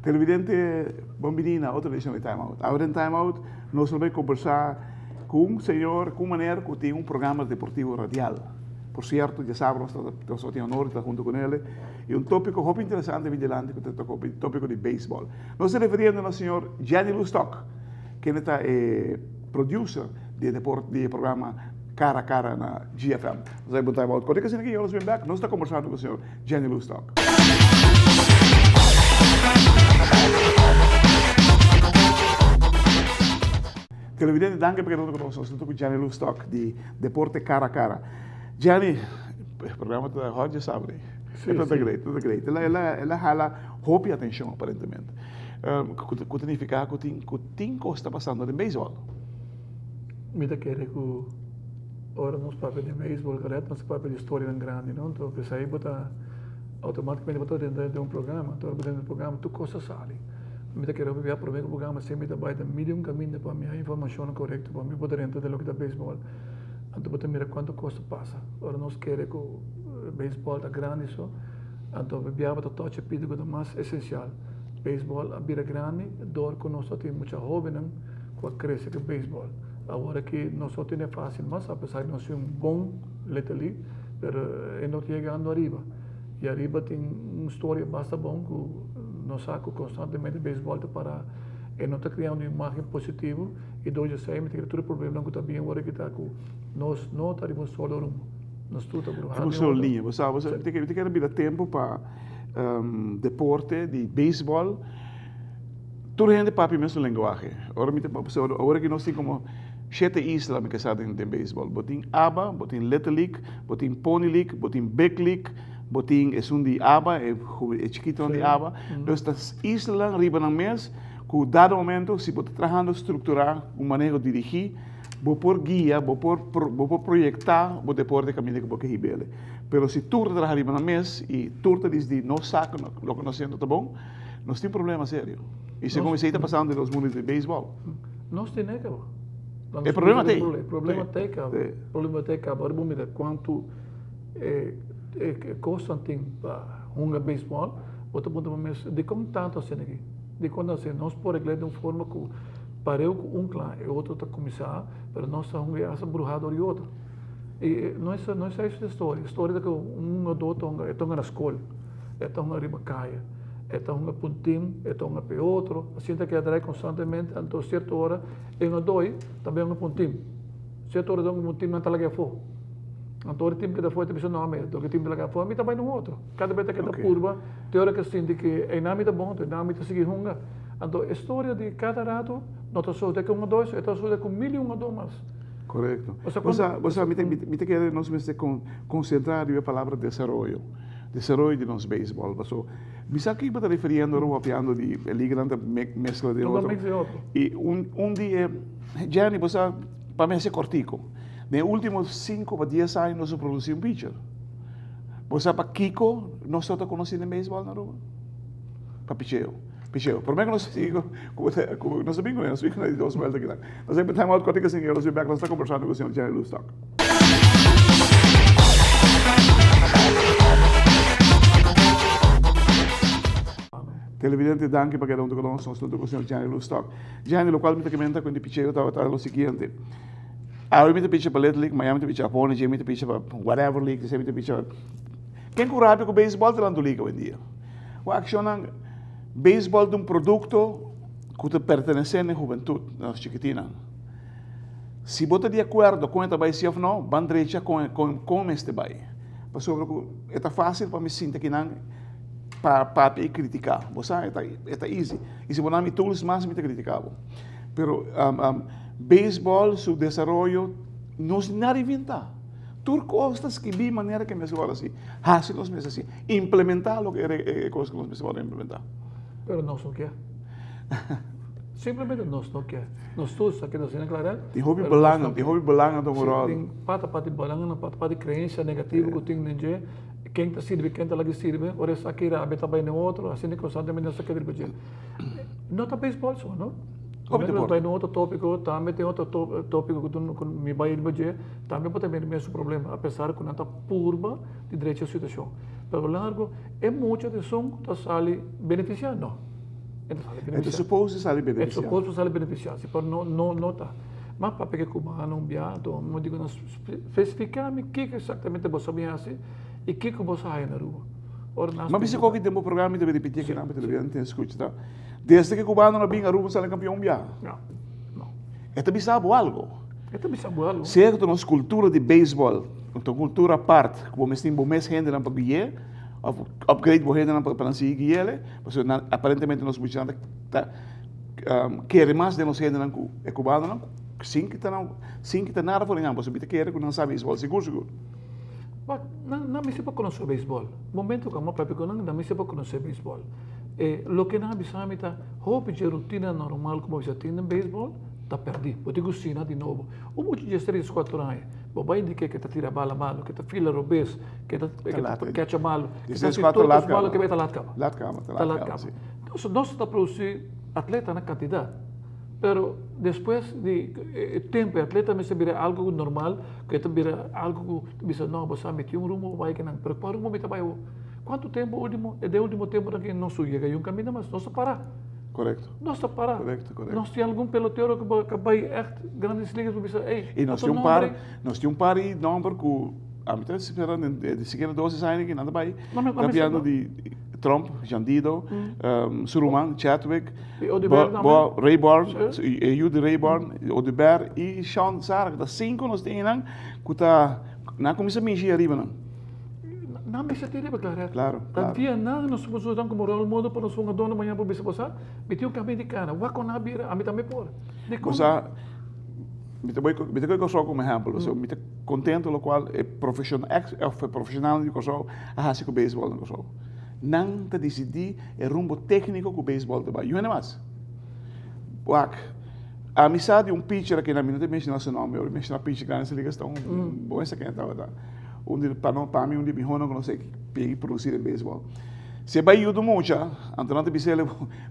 Televidente, bon bini na otro edicion di Time Out. Awe den Time Out nos lo bay conversa cu un señor, cu un meneer cu tin un programa deportivo radial. Por cierto, djasabra nos ta nos tin honor di ta hunto cu nele y un topico hopi interesante bin dilanti cu ta toca e topico di baseball. Nos ta referiendo na señor Jenny Loestock, kende ta e producer di e deport di e programa Cara a Cara na GFM. Nos ta bay un Time Out cortico asina ki nos bin bek, nos ta conversando cu señor Jenny Loestock. Televidente, danki pa keda hunto ku nos. Nos ta ku Jenny Loestock di Deporte Cara a Cara. Jenny, e programa ta hot dje sabri. Sí, E ta sí. great, ta great. El a, el a, el a hala hopi atencion aparentemente. Ku ta, ku ta nifiká ku tin, ku tin kos ta pasando den beisbòl. Mi ta kere ku ora nos papia di beisbòl korekto nos ta papia di storianan grandi no. Anto p'esei bo ta outomátikamente bo ta drenta den un programa. Anto ora bo drenta den un programa tur kos ta sali. Mi ta kere hopi bia promé ku programa semper ta bai ta midi un kaminda pa mi haña informashonnan korekto pa mi por drenta den loke ta beisbòl. Anto bo ta mira kuantu kos ta pasa. Ora nos kere ku beisbòl ta grandi so anto hopi bia bo ta tòch e pidi ku ta mas esensial. Beisbòl a bira grandi dor ku nos ta tin mucha hóbennan. Cu a crece cu baseball. Awor aki nos no tene facil mas apesar di nos tin un bon Little League pero e no ta yegando ariba y ariba tin un storia basta bon cu nos sa cu constantemente baseball ta para e no ta creando un imagen positivo y door di esey mi ta kere tur e problemanan cu ta bien awor aki ta cu nos no ta riba un solo rumbo nos tur ta bruha Riba un solo liña bo sa bo sa mi ta kere bira tempo pa deporte di baseball. Tur hende papia mesun lenguahe. Ora mi ta papia, ora ki nos tin komo shete isla mi ke sa den den beisbòl. Bo tin aba, bo tin Little League, bo tin Pony League, bo tin Big League, bo tin esun di aba, e e chikitonan di aba. Dus ta islanan riba nan mes ku dado momento si bo ta trahando strukturá un maneho dirigí, bo por guia, bo por bo por proyektá bo deporte kaminda ku bo ke hib'el. Pero si tur ta traha riba nan mes i tur ta disdi no sa ku loke nos hasiendo ta bon, Nos tin problema serio. Y segun esey ta pasando den nos mundo di baseball. Nos tin e caba. E problema t'ey. E problema t'ey caba. E problema t'ey caba. Ora bo mira cuanto e cosnan tin pa hunga baseball, bo ta puntra bo mes, dicon tanto asina aki? Dicon tanto asina? Nos por regla di un forma cu pareu cu un cla e otro ta cuminsa, pero nos ta hunga hasta bruha dor di otro. Y no es no es esey e storia. E storia ta cu un hungador ta hunga, e ta hunga na scol. E ta hunga riba kaya, e ta hunga pa un tim, e ta hunga pa e otro, asina ta keda drai konstantemente, anto sierto ora e hunga doi tambe hunga pa un tim, sierto ora e ta hunga pa un tim nan ta laga e afó, anto ora e tim keda afó e ta bisa no ame dor ku e tim ta laga afó mi ta bai na un otro, kada bes ta keda purba te ora ku e sinti ku einan mi ta bon anto einan mi ta sigui hunga, anto e storia di kada rato no ta sosode ku e hunga doi so e ta sosode ku mil i un hungadó mas. Korekto. Bo sa, bo sa mi ta mi ta kere nos mester konsentrá riba e palabra desaroyo. Desaroyo di nos beisbòl. Paso mi sa kiko bo ta referiendo ora bo papiando di e liganan ta meskla den otro. I un un di e Jenny bo sa pa mi hasi kòrtiku. Den e último sinku pa dies aña nos a produsí un pitcher. Bo sa pakiko nos no ta konosí den beisbòl na Aruba? Pa picheo. Picheo. Promé ku nos sigui ku ku nos a bin kuné, nos a bin kuné di dos buelta kinan. Nos a bin time out kòrtiku asin nos bin bèk nos ta kombersando ku señor Jerry Loestock. Televidente danki pa keda huntu ku nos. Nos ta huntu ku señor Jerry Loestock. Jerry lokual mi ta kementa ku di picheo tabata lo siguiente. Awe mi ta picha pa Little League, mañana mi ta picha pa Pony, dje mi ta picha pa whatever league, dje mi ta picha pa. Ken ku rabia ku beisbòl ta lantu liga oyendia? Wak shonnan, beisbòl ta un produkto ku ta pertenesé na e hubentut, na nos chikitinnan. Si bo ta di akuerdo kon e ta bai si òf no, ban drecha kon kon kon e mester bai. Pasobra ku e ta fásil pa mi sinta kinan pa papia i kritiká. Bo sa, e ta e ta easy. I si bo na mi tools mas mi ta kritiká bo. Pero beisbòl su desaroyo nos nada inventá. Tur kos ta skibí manera ke mester wòrdu hasi. Hasi nos mester hasi. Implementá loke e kos ku nos mester wòrdu implementá. Pero nos no ke. Simplemente nos no ke. Nos tur sa keda asina klarel. Tin hopi belangen, tin hopi belangen ta un ròl. Tin pata parti belangen, pata parti kreensia negativo ku tin den dje. Ken ta sirbi, ken ta laga sirbi, ora esaki rabia ta bai na otro, asina konstantemente nos ta keda riba dje. No ta beisbòl so, no? Hopi Nos deporte. bai na otro tópiko, tambe tin otro tópiko ku mi bai riba dje, tambe bo ta mira mesun problema, apesar ku nan ta purba di drecha e situashon. Pero largo, e mucha di esun ku ta sali benefisiá? No. E ta sali E ta benefisiá. supos di sali E benefisiá. supos pa sali benefisiá, si, pero no, no, no ta. Ma papia ku cubano un bia, anto mi diku nan spesifiká mi kiko eksaktamente bo sa bin hasi i kiko bo sa haya na Aruba. Ora nan Ma bisa spesifiká. koki den bo programa mi ta ripití aki nan pa televidente tin skucha ta, desde ku cubano a bin Aruba sali kampion un bia. No, no. E ta bisa bo algo. E ta bisa bo algo. Sierto nos kultura di beisbòl ta un kultura apart ku bo mester tin bo mes hendenan pa gui'é òf upgrade bo hendenan pa nan sigui gui'é, pasobra nan aparentemente nos muchanan ta kere mas den nos hendenan ku e kubanonan sin kita nan sin kita nada for di nan pasobra mi ta kere ku nan sa beisbòl sigur sigur. Wak, nan nan mester por konosé beisbòl. Momento ku amo papia ku nan, nan mester por konosé beisbòl. E loke nan a bisa mi ta hopi dje rutina normal ku bo bisa tin den beisbòl ta pèrdí. Bo tin ku sina di nobo. Un mucha dje tres, kuater aña, bo bai indik'é ke ta tira bala malu, ke ta fila robes, ke ta ke ta kecha malu, ke ta hasi tur kos malu ke bai ta lat kaba. Lat kaba, ta lat kaba. Nos nos ta produci atleta na cantidad, pero despues di e tempo e atleta mester bira algo normal, cu e ta bira algo cu ta bisa no bo sa mi tin un rumbo pa bay kinan, pero cua rumbo mi ta bay awor? Cuanto tempo ultimo, e den ultimo temponan aki nos su yega yun caminda mas, nos ta para. Correcto. Nos ta para. Correcto, correcto. Nos tin algun pelotero cu a bay echt grandes ligas bo bisa ey, Y nos tin un par, nos tin un par di nomber cu ami ta spera den e siguiente dos aña aki nan ta bay cambiando di Tromp, Jandido, su ruman Chadwick, Rayborn, e yu di Rayborn, Oduber y Sean Sara, ta cinco nos tin einan cu ta, nan a cuminsa mishi ariba nan. Nan mester tin riba Claret. Claro, claro. Ta dia nan nos por usa como role model pa nos hungadornan mañana por bisa bo sa, mi tin un cambio di cara, wak con nan a bira, ami tambe por. Dicon? Bo sa, mi ta bay, mi ta coge Kòrsou como ehempel, pasobra mi ta contento locual e profesional, ex of e profesionalnan di Kòrsou a haci cu beisbol na Kòrsou. Nan ta disidí e rumbo tékniko ku beisbòl ta bai. Yu hende mas. Wak, ami sa di un pitcher aki, mi no ta menshoná su nòmber, mi menshoná pitcher Grandes Ligas ta un bon esa ken tabata. Un di, pa no, pa mi un di mihónan ku nos a pegi produsí den beisbòl. Si e bai yuda un mucha, anto nan ta bisa el,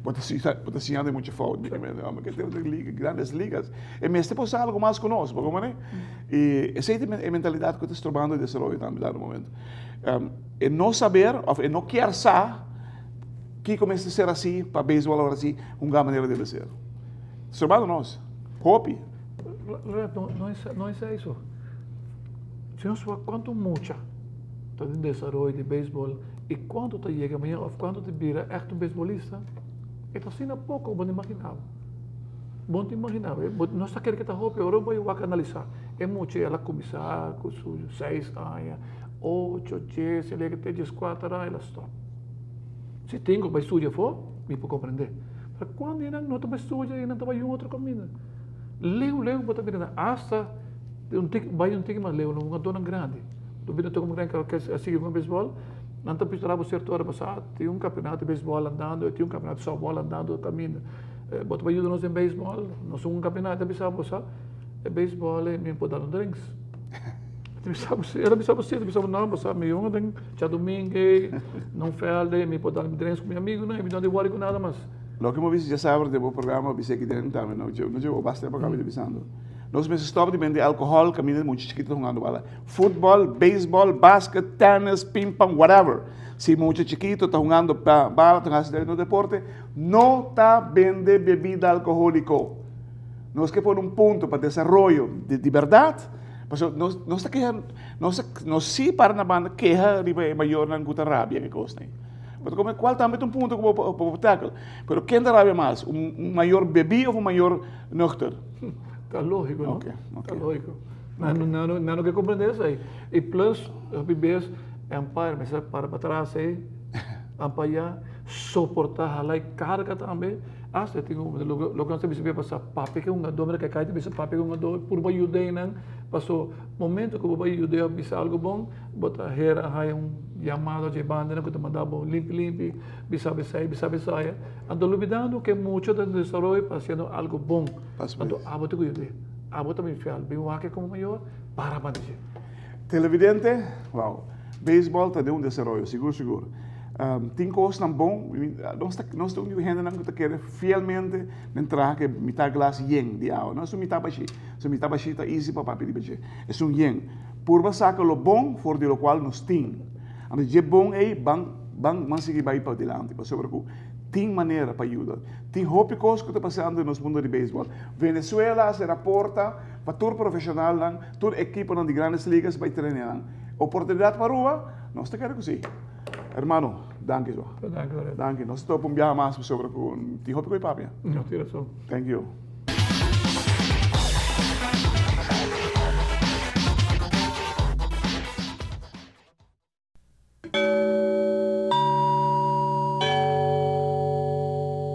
bo ta siña, bo ta siñando e mucha fout. Mi ke den liga, Grandes Ligas. E mester por sa algu mas ku nos, bo komprendé? I esei ta e mentalidat ku ta strobando e desaroyo tambe dado momento. E no saber of e no kier sa kiko mester ser asi pa beisbol awor asi hunga manera debe ser. Strobando nos. Hopi. Roberto, no es, no es eso. Si nos wak cuanto mucha ta den desaroyo di beisbol y cuanto ta yega mañana of cuanto ta bira echt un beisbolista, e ta asina poco, bo no imagina bo. Bo no ta imagina bo. Nos ta kere ke ta hopi, ora bo wak analisa e mucha el a cuminsa cu su seis aña, Ocho, djes, el yega te dieskuater aña el a stòp. Si tin ku bai studia afó, mi por komprendé. Pero kuando nan no ta bai studia i nan ta bai un otro kaminda. Leu leu bo ta bira nan asta un tiki bai un tiki mas leu nan hungadónan grandi. Bo bira toka un grandi ku a sigui hunga beisbòl, nan ta bisa bo sierto ora pasá tin un kampionato di beisbòl andando, tin un kampionato di sòftbòl andando kaminda. Bo ta bai yuda nos den beisbòl, nos hunga un kampionato, ta bisa bo sa e beisbòl ei mi por dal un drinks. El a bisa bo si, el a bisa bo no, bo sa mi yonga den djadumingu na un veld mi por dal mi drinks ku mi amigunan i mi no di wòri ku nada mas. Loke mi a bisa djasabra den bo programa a bisa aki den tambe no no dje bo basta tempu kaba mi ta bisando. Nos mester stòp di bende alkohòl kaminda mucha chikito ta hungando bala. Futbòl, beisbòl, basket, tènis, pinpòn, whatever. Si mucha chikito ta hungando bala ta hasi den deporte no ta bende bebida alkohóliko. Nos ke pone un punto pa desaroyo di bèrdat. Pasobra nos nos ta keha, nos ta nos sí para na banda keha riba e mayornan ku ta rabia ku e kosnan ei. Pasobra komo kual tambe ta un punto ku bo por bo por tackle. Pero ken ta rabia mas, un un mayor bebí òf un mayor nuchter? Ta lógiko, no? Ok, ok. Ta lógiko. Nan no nan no nan no ke komprendé esei. I plus, hopi bes e umpire mester para patras ei, ampayá, soportá hala e karga tambe. Asta e tin un loke nos ta bisa bia pasá, papia ku e hungadó, mira kaikai ta bisa papia ku e hungadó, purba yuda einan, paso momento ku bo bai yuda òf bisa algu bon, bo ta hera haña un yamada dje bandanan ku ta manda bo limpi limpi, bisa besei, bisa besaya, anto lubidando ku e mucha ta den desaroyo pa hasiendo algu bon, anto abo tin ku yud'é, abo ta bin fial, bin wak komo mayor, para banda dje. Televidente, wow. Beisbòl ta den un desaroyo, sigur sigur. Tin kosnan bon, nos ta nos ta un di e hendenan ku ta kere fielmente den traha ku e mitá glas yen di awa. No esun mitá bashí, esun mitá bashí ta easy pa papia riba dje. Esun yen. Purba saka lo bon for di lokual nos tin. Anto dje bon ei ban ban ban sigui bai padilanti pasobra ku tin manera pa yuda. Tin hopi kos ku ta pasando den nos mundo di beisbòl. Venezuela a sera porta pa tur profeshonalnan, tur ekiponan di Grandes Ligas bai trene nan. Oportunidat pa Aruba? Nos ta kere ku si. Hermano, danki so. Danki Loreto. Danki. Nos ta topa un biaha mas pasobra ku tin hopi ku e papia. No tin rason. Thank you.